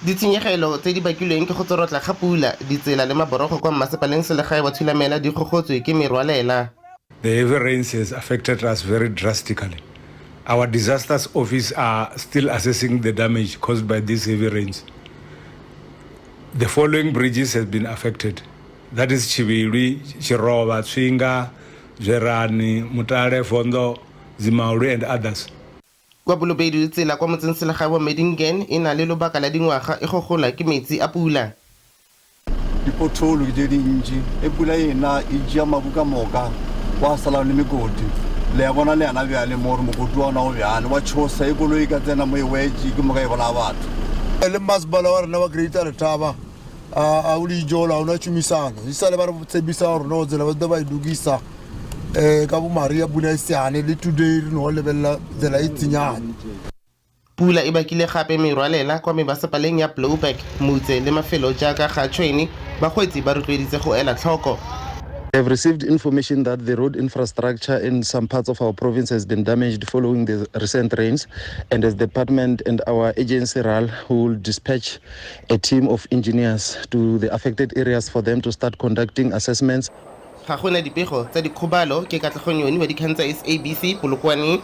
Ditshenyegelo tse di bakilweng ke go tsorotla ga pula, ditsela le maborogo kwa mmasepaleng selegae wa Thulamela di gogotswe ke merwalela. The heavy rains has affected us very drastically. Our disasters office are still assessing the damage caused by these heavy rains. The following bridges have been affected. That is Chivilwi, Chirova, Tswinga, Zwerani, Mutale, Fondo, Zimauli and others. Kwa Bolobedu, tsela kwa motseng-selegae wa Medingen e na le lobaka la dingwaga e gogolwa ke metsi a pula. Dipotholo ke tše dintši, e pula e na e tšea mabu ka moka, gwa sala le mekoti. Le a bona le yana bjale mo gore mokoti wa ona o bjale, wa tšhosa, e koloi e ka tsena mo e wetše, ke moka e bolaya batho. Le masepala wa rena wa Greater Letaba a o le ijolo, ga ona tšhomisano. E sale ba re tshepisa gore no tsela ba tlo ba e lokisa um ka bo maria pula e seane, le today re no lebelela tsela e tsenyane. Pula e bakile gape merwalela kwa mebasepaleng ya Blouberg, Mutse le mafelo jaaka ga Tšhwene, bakgweetsi ba rotloeditse go ela tlhoko. We have received information that the road infrastructure in some parts of our province has been damaged following the recent rains, and as the department and our agency RAL, we will dispatch a team of engineers to the affected areas for them to start conducting assessments. Ga go na dipego tsa dikgobalo, ke Katlego Nyoni wa dikgang tsa SABC, Polokwane.